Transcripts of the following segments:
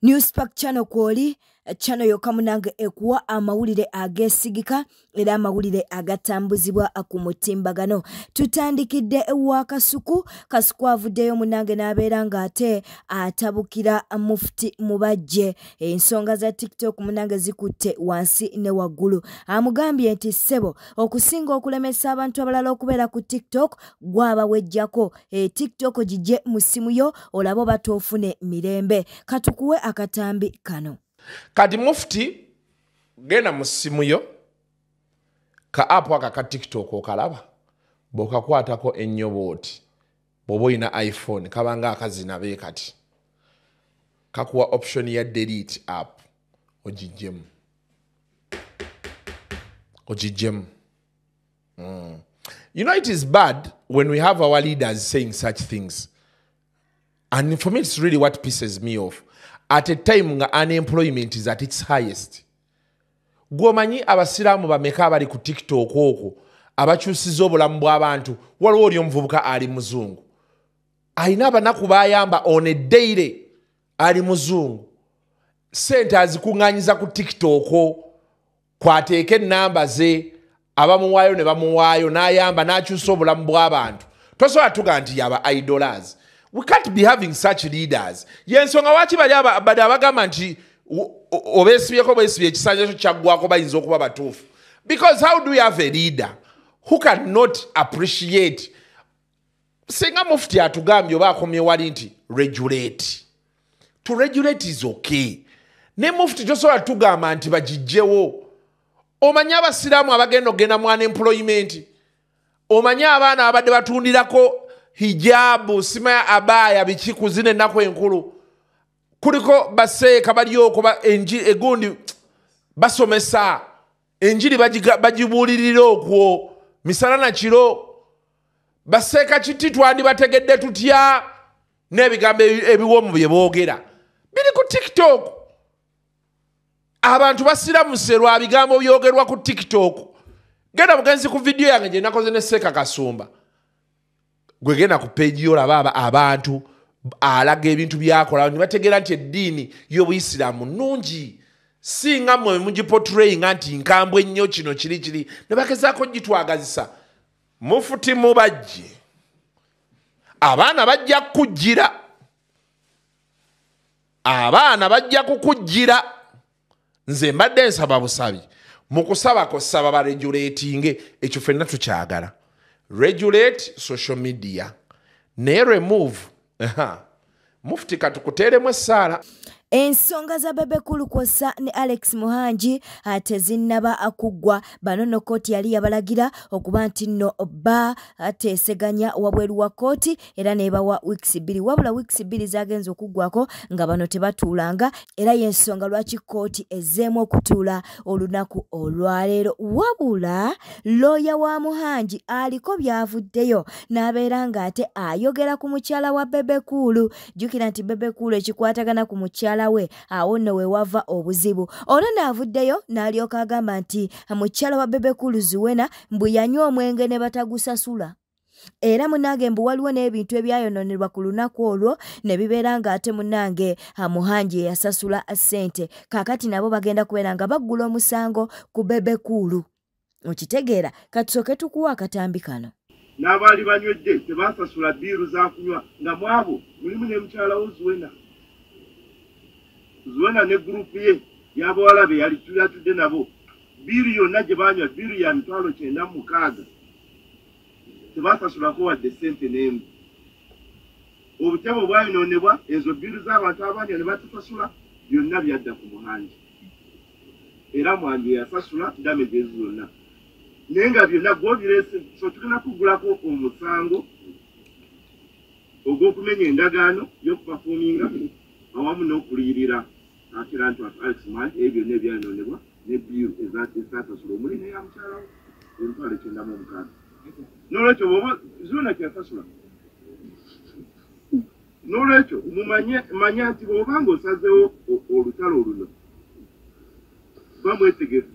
Newspack channel kwoli channel yokka munange ekuwa amawulire ageesigika era amawulire agatambuzibwa ku mutimbagano. Tutandikidde ewa Kasuku. Kasuku avuddeyo munange n'abeera ng'ate atabukira Mufti Mubajje. Ensonga za TikTok munange zikutte wansi ne waggulu. Amugambye nti ssebo okusinga okulemesa abantu abalala okubeera ku TikTok gwaba wejjako. TikTok gijje mu ssimu yo olabe oba toofune mirembe. Katukuwe akatambi kano. Kati Mufti genda mu ssimu yo ka app aka ka TikTok okalaba bw'okakwatako ennyo bw'oti bw'oba olina iPhone kabanga akazina be kati kakuwa option ya delete app ogiggyemu ogiggyemu. You know, it is bad when we have our leaders saying such things, and for me it's really what pisses me off. At a time nga unemployment is at its highest. Gwomanyi abasiraamu bameka abali ku TikTok okwo abakyusiza obulamu bw'abantu. Waliwo oli omuvubuka ali muzungu alina abanaku bayamba on a daily, ali muzungu sente azikuŋŋaanyiza ku TikTok kwateeka ennamba ze abamuwaayo ne bamuwaayo n'ayamba n'akyusa obulamu bw'abantu. Tosobola tuga nti yaba idolers. We can't be having such leaders. Yensonga waki bali abagamba nti obeesibyeko bwesibye ekisanja kyo kyaggwako bayinza okuba batuufu. Because how do we have a leader who cannot appreciate? Singa Mufti atugambye oba akomye wali nti regulate. To regulate is okay. Ne Mufti tosobola tugamba nti bagijjewo. Omanyi abasiraamu abagenda okugenda mu unemployment. Omanyi abaana abadde batundirako hijabu simaya abaya biki kuzina ennaku enkulu. Kuliko baseeka bali okwo egundi basomesa enjiri bagibuulirira okwo misana na kiro. Baseeka kiti twandibategedde tutya n'ebigambo ebiwoomu bye boogera biri ku TikTok. Abantu basiramuse lwa bigambo byogerwa ku TikTok. Genda mugenzi ku vidiyo yange gye nakoze ne Seeka Kasumba. Gwe genda ku page yo olaba abantu alaga ebintu byakola ne bategeera nti eddiini y'Obuyisiraamu nnungi, singa mmwe mugiportrayinga nti nkambwe nnyo kino kiri kiri ne bagezaako gitwagazisa. Mufuti Mubajje abaana bajja kukujjira, abaana bajja kukujjira. Nze mbadde nsaba busabi, mu kusabako saba baregulatinge ekyo ffenna tukyagala. Regulate social media naye remove. Mufti katukuteeremu essaala. Ensonga za Bebe Cool kwossa ne Alex Muhangi tezinnaba akuggwa. Bano nno kkooti yali yabalagira okuba nti nno bateeseganya wabweru wa kkooti era n'ebawa wiiki 2, wabula wiiki 2 zagenze okuggwako nga bano tebatuulanga, era y'ensonga lwaki kkooti ezzeemu okutuula olunaku olwaleero. Wabula looya wa Muhangi aliko by'avuddeyo n'abeera ng'ate ayogera ku mukyala wa Bebe Cool. Jjukira nti Bebe Cool ekikwatagana ku mukyala we awo nno we wava obuzibu. Olwo n'avuddeyo n'alyoka agamba nti mukyala wa Bebe Cool Zuwena mbu yanywa omwenge ne batagusasula. Era munnange mbu waliwo n'ebintu ebyayonoonebwa ku lunaku olwo ne bibeera ng'ate munnange Muhangi eyasasula ssente. Kaakati nabo bagenda kubeera nga baggula omusango ku Bebe Cool. Okitegeera? Katusooke tukuwa akatambi kano. N'abaali banywedde tebasasula bbiiru za kunywa, nga mu abo mulimu ne mukyala wo Zuwena. Zuwena ne gurupu ye y'abawala be yali yatudde nabo, bbiiru yonna gye banywa bbiiru ya 96,000 tebasasulako wadde ssente n'emu. Obutabo bwayonoonebwa, ezo bbiiru z'abantu abanywa ne batasasula byonna byadda ku Muhangi, era Muhangi yasasula damage ezo zonna, naye nga byonna gw'obireese. So tugenda kuggulako omusango ogw'okumenya endagaano y'okupafuuminga awamu n'okuliyirira akirantu Alex Muhangi ebyo byonna ebyayonoonebwa ne bbiiru ezaasasula omuli n'eya mukyala we 96,000. N'olwekyo bw'oba Zuwena kyeyasasula. N'olwekyo mumanye nti bw'oba ng'osazeewo olutalo luno ba mwetegefu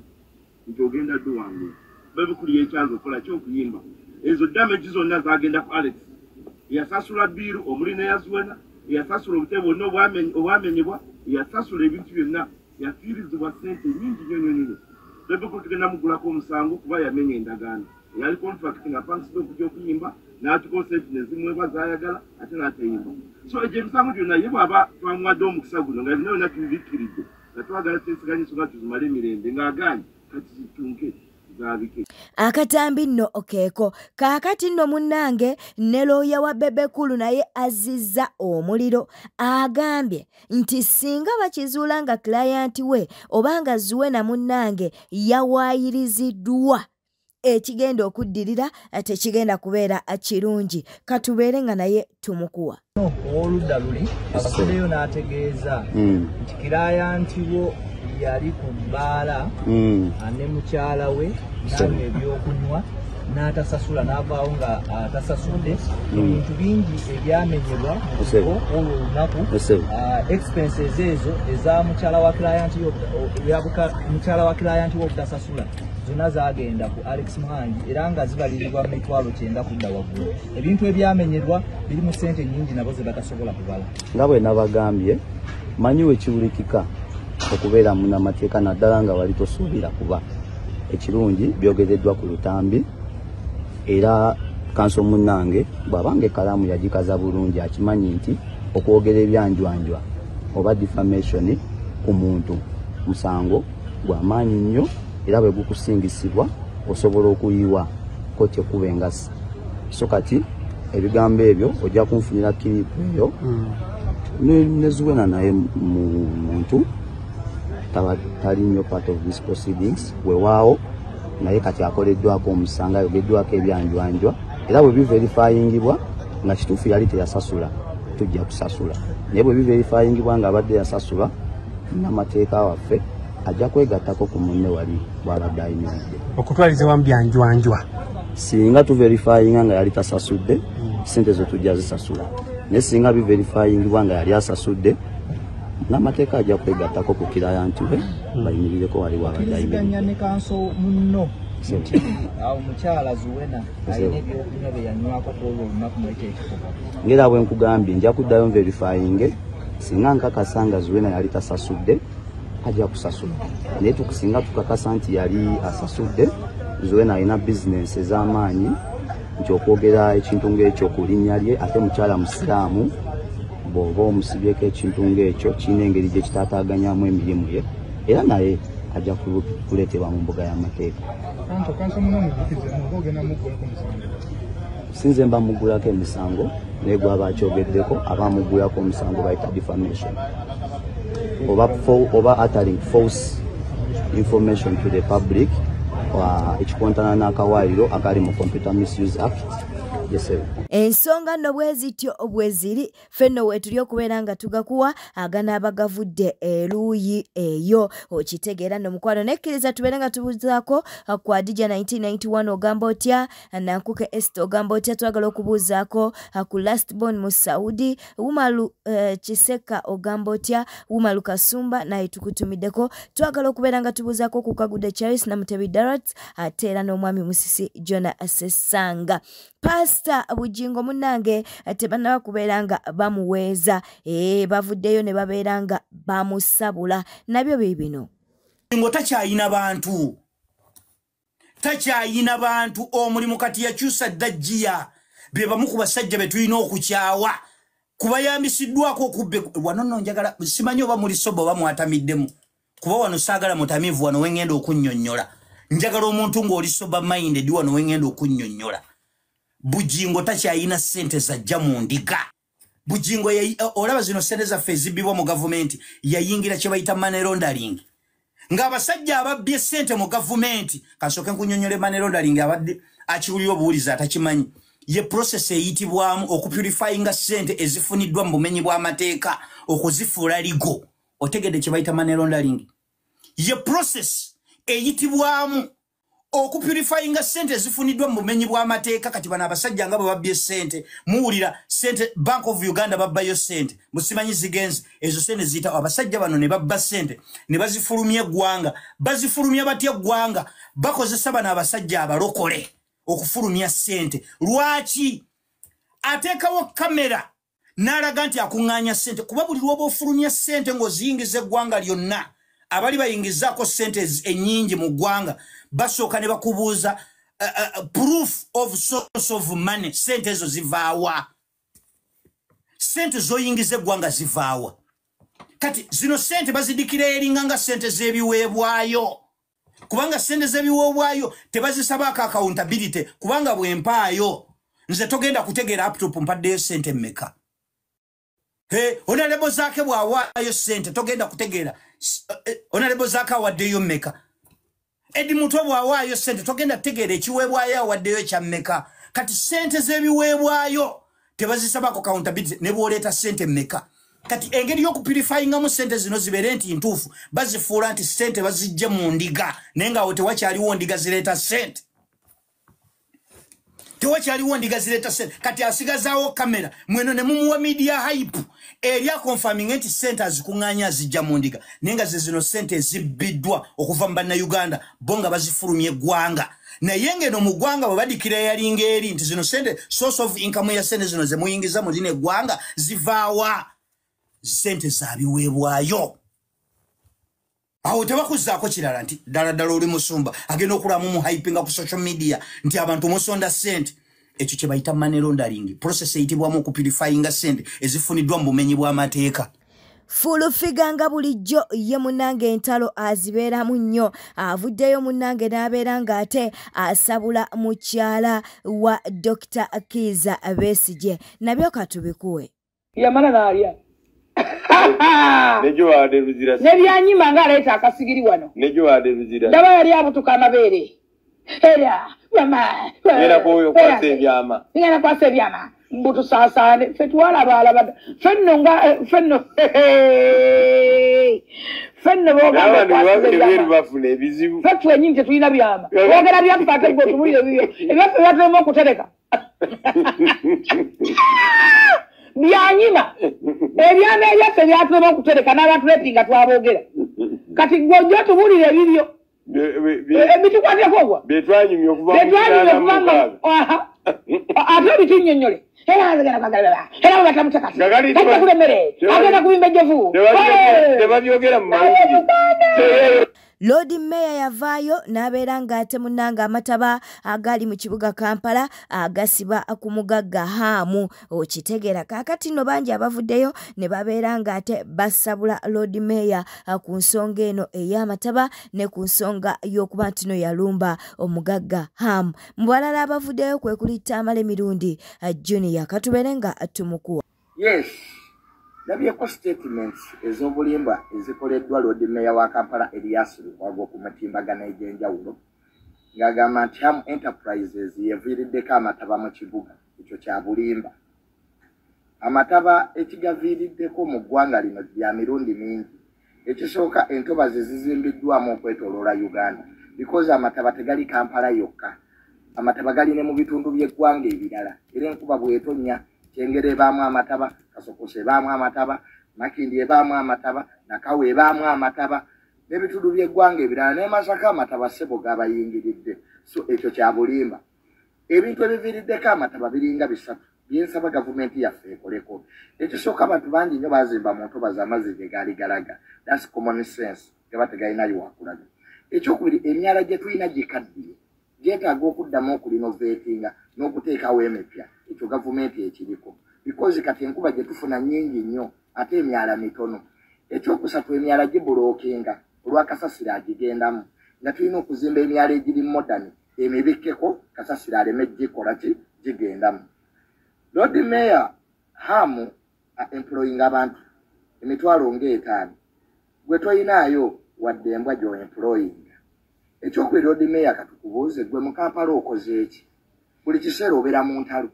nti ogenda dduwangula. Bebe Cool yekyanza okukola ky'okuyimba, ezo damage zonna zagenda ku Alex. Yasasula bbiiru omuli n'eya Zuwena, yasasula obutebe bwonna obwamenyebwa, Yasasula ebintu byonna, yafiirizibwa ssente nnyingi nnyo nnyo nnyo. Bebe Cool tugenda mugulako omusango kuba yamenya endagaano. Yali contract nga apangisibwa okujja okuyimba, n'atukola ssente ne zimuweebwa z'ayagala ate n'atayimba. So egyo emisango gyonna ye bw'aba twamuwadde omukisa guno nga byonna byonna tubibikkiridde nga twagala teesiganye ensonga tuzimale emirembe ng'agaanye kati zitunke. Akatambi nno okeeko. Kaakati nno munnange ne looya wa Bebe Cool naye azizza omuliro, agambye nti singa bakizuula nga client we oba nga Zuena munnange yawaayiriziddwa, ekigenda okuddirira tekigenda kubeera kirungi. Katubeere nga naye tumukuwa. Ow'oludda luli abasireyo n'ategeeza nti client wo yali ku bbaala ne mukyala we n'anywa ebyokunywa n'atasasula, n'avaawo nga atasasudde. Ebintu bingi ebyamenyebwa mu kifo olwo olunaku, expenses ezo eza mukyala wa client mukyala wa client wo obutasasula zonna zagenda ku Alex Muhangi era nga zibalirirwa mu 90,000 kudda waggulu. Ebintu ebyamenyerwa biri mu ssente nnyingi nabo ze batasobola kubala. Nga bwe nabagambye, manyi wekiwulikika okubeera munnamateeka naddala nga wali tosuubira kuba ekirungi byogereddwa ku lutambi, era counsel munnange bw'abanga ekkalaamu yagikaza bulungi akimanyi nti okwogera ebyanjwanjwa oba defamation ku muntu musango gw'amaanyi nnyo, era bwe gukusingisibwa osobola okuyiwa kkooti ekuba engasi. So kati ebigambo ebyo ojja kunfunira clip eyo ne Zuena naye mu muntu tali nnyo part of this proceedings, weewaawo naye kati akoleddwako omusango, ayogeddwako ebyanjwanjwa, era bwe biverifyingibwa nga kituufu yali teyasasula tujja kusasula, naye bwe biverifyingibwa nga abadde yasasula, n'amateeka waffe ajja kwegattako ku munne wali bw'abadde ayimiridde. Okutwaliza wamu byanjwanjwa. Singa tuverifyinga nga yali tasasudde, sente zo tujja zisasula, naye singa biverifyingibwa nga yali asasudde, n'amateeka ajja kwegattako ku client we bayimirireko wali wabadde Okkiriziganya ayimiridde. ne counsel munno nti awo mukyala Zuena alina ebyokunywa bye yanywako ku olwo olunaku mu ekyo ekifo? Ngera bwe nkugambye, nja kuddayo nverifyinge. Singa nkakasa nga Zuena yali tasasudde, ajja kusasula, naye singa tukakasa nti yali asasudde, Zuena alina bizinensi ez'amaanyi nti okwogera ekintu ng'ekyo ku linnya lye, ate mukyala musiraamu, bw'oba omusibyeko ekintu ng'ekyo kirina engeri gye kitaataaganyamu emirimu ye, era naye ajja kuleetebwa mu mbuga y'amateeka. Counsel muno mujjukize oba ogenda muggulako musango? Sinze mba muggulako emisango, naye gwaba akyogeddeko aba amuggulako omusango bayita defamation oba uttering false information to the public, ekikontana n'akawaayiro akali mu Computer Misuse Act. Yes, sir. Ensonga nno bwe zityo bwe ziri, ffenno weetuli okubeera nga tugakuwa aganaaba gavudde eruuyi eyo. Okitegeera nno mukwano, nekkiriza tubeere nga tubuuzaako ku Adija 1991, ogamba otya? Nankuke Est, ogamba otya? Twagala okubuuzaako ku Last Born mu Saudi. Wumalu Kiseka, ogamba otya? Wumalu Kasumba naye tukutumiddeko. Twagala okubeera nga tubuuzaako ku Kagudde Charles Namutebi Darat, ate era n'omwami Musisi Jona Sesanga. Pasita Bugingo munnange tebannaba kubeera nga bamuweeza, bavuddeyo ne babeera nga bamusabula nabyo biibino. Ngo takyayina bantu, takyayina bantu. Omulimu kati yakyusa dda jjiya. Be bamu ku basajja be tulina okukyawa kubayambisiddwako okubbe wano. Nno njagala simanyi oba muli sober oba mwatamiddemu, kuba wano saagala mutamiivu. Wano wengenda okunnyonnyola, njagala omuntu ng'oli sober minded. Wano wengenda okunnyonnyola, Bugingo takyayina ssente zajja mu ndiga. Bugingo olaba zino ssente zaffe ezibbibwa mu gavumenti, yayingira kye bayita money laundering, ng'abasajja ababbye ssente mu gavumenti. Kansooke nkunyonyole money laundering, abadde akiwulira obuwulizi atakimanyi. Ye process eyitibwamu okupurifyinga ssente ezifuniddwa mu bumenyi bw'amateeka okuzifuula legal. Otegedde kye bayita money laundering? Ye process eyitibwamu okupurifyinga ssente ezifuniddwa mu bumenyi bw'amateeka. Kati bano abasajja nga bwe babbye ssente, muwulira ssente Bank of Uganda babbayo ssente, musimanyi zigenze ezo ssente ziyita. Abasajja bano ne babba ssente ne bazifulumya eggwanga. Bazifulumya batya eggwanga? Bakozesa bano abasajja abalokole okufulumya ssente. Lwaki ateekawo kamera N'alaga nti akuŋŋaanya ssente, kuba buli lw'oba ofulumya ssente ng'oziyingiza eggwanga lyonna, abali bayingizaako ssente ennyingi mu ggwanga basooka ne bakubuuza proof of source of money. Ssente ezo zivaawa? Ssente z'oyingiza eggwanga zivaawa? Kati zino ssente bazidikira eringa nga ssente z'ebiweebwayo, kubanga ssente z'ebiweebwayo tebazisabaako accountability, kubanga bwempaayo nze togenda kutegeera laptop mpaddeyo ssente mmeka. He, Honorable Zaake bw'awaayo ssente togenda kutegeera Honorable Zaake awaddeyo mmeka. Eddie Mutwe bw'awaayo ssente togenda kutegeera ekiweebwayo awaddeyo kya mmeka. Kati ssente z'ebiweebwayo tebazisabako accountability ne bw'oleeta ssente mmeka. Kati engeri y'okupurifyingamu ssente zino zibeere nti ntuufu, bazifuula nti ssente bazijje mu ndiga, naye ng'awo tewakyaliwo ndiga zireeta ssente. Tewakyaliwo ndiga zireeta ssente. Kati asigazaawo kamera mweno ne mumuwa media hype eri akonfaminga nti ssente azikuŋŋaanya azijja mu ndiga, naye nga ze zino ssente ezibbiddwa okuva mu Bannayuganda bo nga bazifulumya eggwanga. Naye ng'eno mu ggwanga bwe badikira eyalinga eri nti zino ssente source of income ya ssente zino ze muyingiza mu lino eggwanga zivaawa? Ssente zabiweebwayo. Awo tebakuzzaako kirala nti ddala ddala oli musumba agenda okulamu mu hypinga ku social media nti abantu musonda ssente. Ekyo kye bayita money laundering, process eyitibwamu okupurifyinga ssente ezifuniddwa mu bumenyi bw'amateeka. Full Figure nga bulijjo ye munnange entalo azibeeramu nnyo, avuddeyo munnange n'abeera ng'ate asabula mukyala wa Dr. Kiiza Besigye. Nabyo katubikuwe. Yamala n'alya nebyanyima ng'aleeta akasigiri wano, ndaba yali abutuka amabeere era ngenda kwasa ebyama mbutusaasaane ffe twalabaalaba fenno nga fenno fenno boogamba ebizibu ffe twenyini tetulina byama, boogera byaffe ate gwe otubulire ebibyo, ebyaffe byatulema okutereka byanyima ebyama ebyaffe byatulema okutereka n'abantu lepinga twaboogera. Kati gwe ojja otubulire ebibyo ebitukwateko gwa byetwanyumya okuva ate obitunnyonnyole. Era era batamutakati tajja kulya emmere agenda kubimba ejjovu tebabyogera mu mawulire. Lord Mayor yavaayo n'abeera ng'ate munnange amataba agali mu kibuga Kampala agasiba ku mugagga Hamu okitegeera. Kaakati nno bangi abavuddeyo ne babeera ng'ate basabula Lord Mayor ku nsonga eno ey'amataba ne ku nsonga y'okuba nti no yalumba omugagga Hamu. Mu balala abavuddeyo kwe kuli Tamale Mirundi Junior, katubeere nga tumukuwa. Yes, ndabyeko statements ez'obulimba ezikoleddwa Lord Mayor wa Kampala Erias Lukwago ku mitimbagano egy'enjawulo ng'agamba nti Ham Enterprises yeviiriddeko amataba mu kibuga. Ekyo kya bulimba. Amataba ekigaviiriddeko mu ggwanga lino bya mirundi mingi. Ekisooka, entobazi zizimbiddwamu okwetooloola Uganda, because amataba tegali Kampala yokka, amataba gali ne mu bitundu by'eggwanga ebirala. Era enkuba bw'etonnya, Kyengera ebaamu amataba, Kasokoso ebaamu amataba, Makindye ebaamu amataba, Nakawa ebaamu amataba n'ebitundu by'eggwanga ebirala, ne Masaka amataba ssebo gabayingiridde. So ekyo kya bulimba. Ebintu ebiviiriddeko amataba biringa bisatu byensaba gavumenti yaffe ekoleko. Ekisooka, abantu bangi nnyo bazimba mu ntobazi amazzi gye gaali galaga. That's common sense, gaba tegalinayo wakulaga. Ekyokubiri, emyala gye tulina gikaddiye, gyetaaga okuddamu okurinovatinga n'okuteekawo emipya. Ekyo gavumenti ekiriko, because kati enkuba gye tufuna nnyingi nnyo ate emyala mitono. Ekyokusatu, emyala gibulookinga olwakasasiro agigendamu, nga tulina okuzimba emyala egiri modern emibikkeko kasasiro aleme gikola ki gigendamu. Lord Mayor, Hamu employing abantu 50,000, gwe toyinaayo wadde embwa gy'oemployinga. Ekyokubiri, Lord Mayor, katukubuuze, gwe mu Kampala okoze eki? Buli kiseera obeera mu ntalo.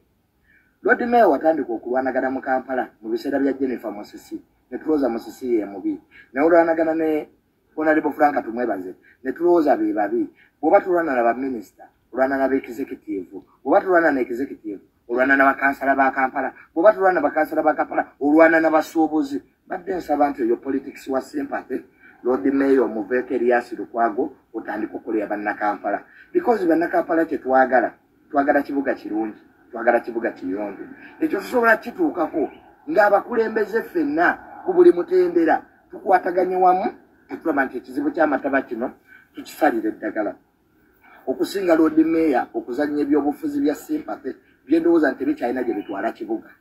Lord Mayor, watandika okulwanagana mu Kampala mu biseera bya Jennifer Musisi, ne tulowooza Musisi ye mubi, naye olwanagana ne Honorable Frank Tumwebaze ne tulowooza be babi. Bw'oba tulwana na baminisita, olwana na executive, bw'oba tulwana na executive, olwana na bakansala ba Kampala, bw'oba tulwana na bakansala ba Kampala, olwana na basuubuzi. Badde nsaba nti oyo politics wa sympathy, Lord Mayor, omuveeko Erias Lukwago, otandika okukolera Bannakampala, because Bannakampala kyetwagala, twagala kibuga kirungi, twagala kibuga kiyonjo. Ekyo tusobola kituukako. Ng'abakulembeze ffenna ku buli mutendera tukwataganye wamu okulaba nti ekizibu ky'amataba kino tukisalira eddagala. Okusinga Lord Mayor okuzannya ebyobufuzi bya sympathy byendowooza nti tebikyalina gye bitwala kibuga.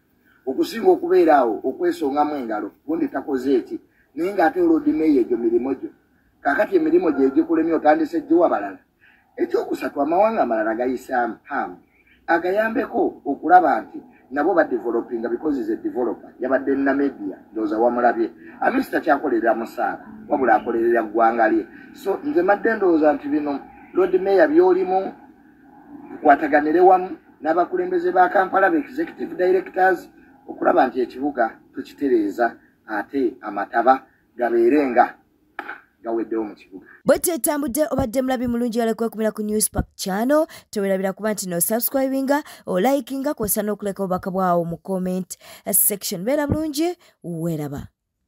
Okusinga okubeera awo okwesongamu engalo gundi takoze eki, naye ng'ate Lord Mayor egyo mirimu gyo. Kaakati emirimu gye egikulemye otandise giwa balala. Ekyokusatu, amawanga amalala gayisaamu Hamu agayambeko okulaba nti nabo badevelopinga because is a developer. Yabadde Namibia, ndowooza wamulabye. Amisi takyakolerera musaala, wabula akolerera ggwanga lye. So nze madde ndowooza nti bino Lord Mayor by'olimu tukwataganire wamu n'abakulembeze ba Kampala ba executive directors okulaba nti ekibuga tukitereeza ate amataba gabeere nga gaweddewo mu kibuga. Bwetyo etambudde. Obadde mulabi mulungi, wala kwekumira ku Newspark channel. Tewerabira kuba nti no subscribinga, olikinga, kw'ossa n'okuleka obubaka bwawo mu comment section. Beera bulungi, weeraba.